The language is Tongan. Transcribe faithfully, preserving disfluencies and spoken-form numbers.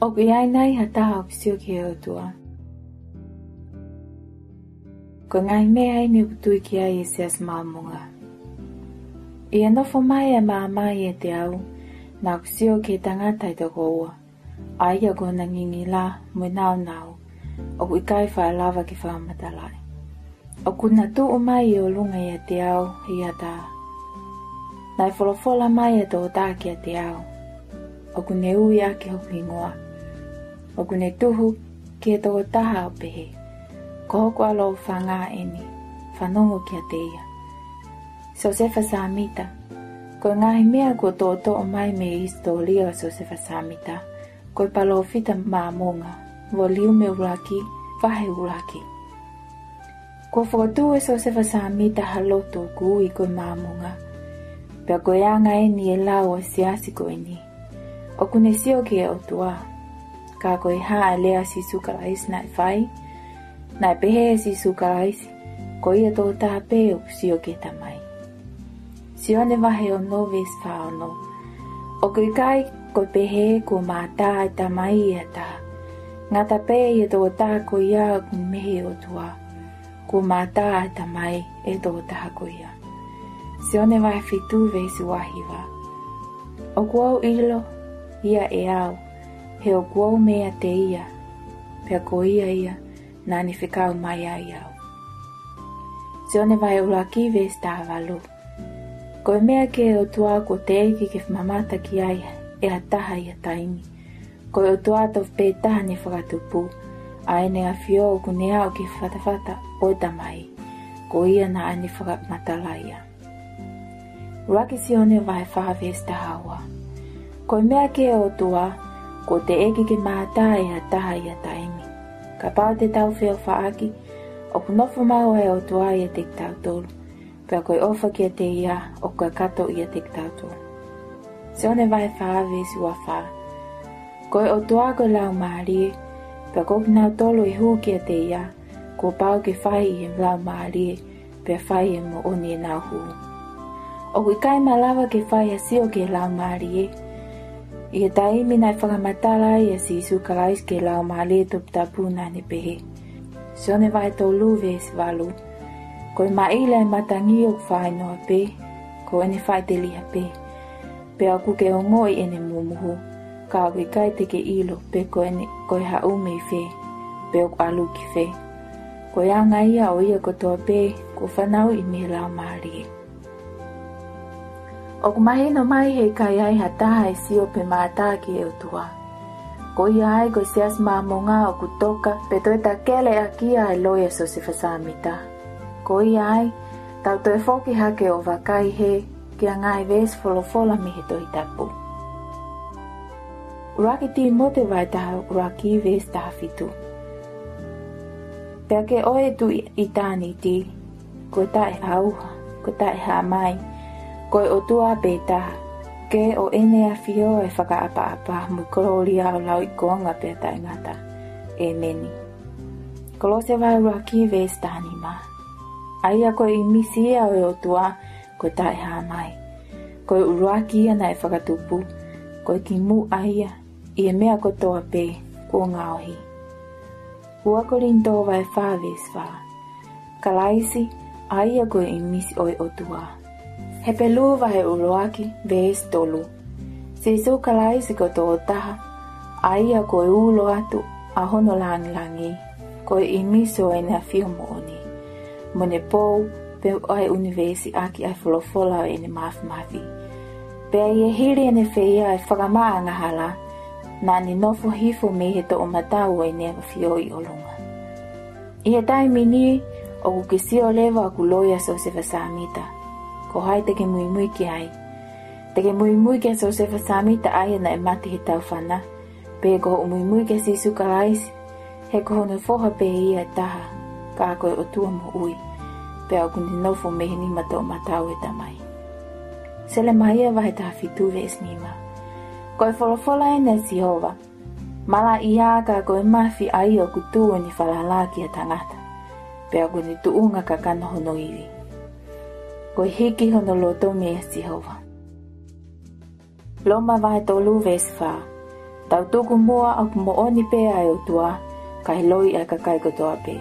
ʻOku ʻi ai nai ha taha ʻoku sio ki he ʻOtua? Ko e ngaahi meʻa eni ʻoku tui ki ai e Siasi Māmonga. ʻI he nofo mai ʻa e maama ʻiate au, naʻa ku sio ki he tangata ʻe toko ua, ʻa ia ko hona ngingila mo e nāunau ʻoku ʻikai faʻa lava ke fakamatalaʻi. ʻOku na tuʻu mai ʻi ʻolunga ʻiate au ʻi ha taha. Naʻe folofola mai ʻa e tokotaha kiate au, ʻoku ne ui ʻaki hoku hingoa. ʻOku ne tuhu ki he tokotaha ʻo pehē, Ko hoku ʻAlo ʻOfaʻanga eni, fanongo kiate ia. Siosefa Sāmita. Ko e ngaahi meʻa kuo toʻotoʻo mai mei he hisitōlia ʻo Siosefa Sāmita, ko e Palōfita Māmonga, voliume ʻuluaki, vahe ʻuluaki. Kuo fokotuʻu ʻe Siosefa Sāmita ha lotu ʻoku ui ko e Māmonga. Pea ko e anga eni e lau ʻa e siasi ko eni. ʻOku ne sio ki he ʻOtua. Ka ko e hā ʻa e lea ʻa Sīsū Kalaisi naʻe fai? Naʻe pehē ʻe Sīsū Kalaisi, Ko ia tokotaha pē ʻoku sio ki he Tamai. Sione vahe ono veesi fā ono. ʻOku ʻikai ko e pehē kuo mātā ʻa e Tamai ʻe ha taha. Ngata pē ʻi he tokotaha ko ia ʻoku mei he ʻOtua, kuo mātā ʻa e Tamai ʻe he tokotaha ko ia. Sione vahe fitu veesi ua hiva. ʻOku ou ʻilo ia ʻe au, he ʻoku ou meiate ia, pea ko ia ia naʻa ne fekau mai ai au. Sione vahe ʻuluaki veesi taha valu. Ko e meʻa ki he ʻOtua kuo teʻeki ke mamata ki ai ʻe ha taha ʻi ha taimi. Ko e ʻOtua tofu pē taha ne fakatupu, ʻa ʻEne ʻAfio ʻoku ne aʻu ki he fatafata ʻo e Tamai, ko ia naʻa ne fakamatala ia. ʻUluaki Sione vahe fā veesi taha ua. Ko e meʻa ki he ʻOtua, kuo teʻeki ke mātā ʻe ha taha ʻi ha taimi. Kapau te tau feʻofaʻaki, ʻoku nofo maʻu ʻa e ʻOtua ʻiate kitautolu, pea ko e ʻofa kiate ia ʻoku kakato ʻiate kitautolu. Sione vahe fā veesi ua fā. Ko e ʻOtua ko e Laumālie, pea ko kinautolu ʻe hū kiate ia, kuo pau ke fai ʻi he Laumālie, pea fai ʻi he moʻoni ʻenau hū. ʻOku ʻikai malava ke fai ha sio ki he Laumālie. ʻI he taimi naʻe fakamatala ai ʻa Sīsū Kalaisi ki he Laumālie Toputapu naʻa ne pehē. Sione vahe tolu veesi valu. Ko e maʻila ʻa e matangi ʻoku faʻinoa pē, ko ʻene faʻiteliha pē. Pea ʻoku ke ongoʻi ʻene mumuhu, ka ʻoku ʻikai te ke ʻilo pe ko ʻene, ko e haʻu mei fē, pe ʻoku ʻalu ki fē. Ko e anga ia ʻo ia kotoa pē kuo fanauʻi mei he Laumālie. ʻOku mahino mai he ʻikai ai ha taha ʻe sio pe mātā ki he ʻOtua. Ko ia ai ko e Siasi Māmonga ʻoku toka pe toe takele ʻaki ʻa e loi ʻa Siosefa Sāmita. Ko ia ai, tau toe foki hake ʻo vakai hē ki he ngaahi veesi folofola mei he Tohi Tapu. ʻUluaki Tīmote vahe taha ʻuluaki veesi taha fitu. Pea ke ʻoe Tuʻi ʻitāniti, ko e taʻeʻauha, ko e taʻehāmai, ko e ʻOtua pē taha, ke ʻo ʻEne ʻAfio ʻa e fakaʻapaʻapa mo e kolōlia ʻo lauikuonga pea taʻengata. ʻĒmeni. Kolose vahe ʻuluaki veesi taha nima. ʻA ia ko e ʻīmisi ia ʻo e ʻOtua, ko e taʻehāmai. Ko e ʻuluaki ia naʻe fakatupu, ko e kimuʻa ia ʻi he meʻa kotoa pē kuo ngaohi. Ua Kolinitō vahe fā veesi fā. Kalaisi, ʻa ia ko e ʻīmisi ʻo e ʻOtua. Hepelū vahe ʻuluaki veesi tolu. Sīsū Kalaisi ko e tokotaha, ʻa ia ko e ulo atu ʻa hono lāngilangi, ko e ʻīmisi ʻo ʻEne ʻAfio moʻoni, mo ʻene pou pē ʻa e ʻunivēsi ʻaki ʻa e folofola ʻo ʻEne māfimafi. Pea ʻi he hili ʻEne feia ʻa e fakamaʻa angahala, naʻa ne nofo hifo mei he toʻomataʻu ʻo ʻEne ʻAfio ʻi ʻolunga. ʻI he taimi ni, ʻoku ke sio leva ʻoku loi ʻa Siosefa Sāmita. Ko hai te ke muimui ki ai? Te ke muimui kia Siosefa Sāmita ʻa ia naʻe mate he taufana, pe ko hoʻo muimui kia Sīsū Kalaisi, he ko hono foha pē ia ʻe taha, ka ko e ʻOtua moʻui, pea ʻoku ne nofo mei he nima toʻomataʻu ʻo e Tamai. Selemaia vahe taha fitu veesi nima. Ko e folofola eni ʻa Sihova, Malaʻia ka ko e mafi ʻa ia ʻoku tuʻu ʻene falala ki ha tangata, pea ʻoku ne tuʻunga kakano hono ivi. Ko e hiki hono loto meia Sihova. Loma vahe tolu veesi fā. Tau tuku muʻa ʻoku moʻoni pē ʻa e ʻOtua, kae loi ʻa e kakai kotoa pē.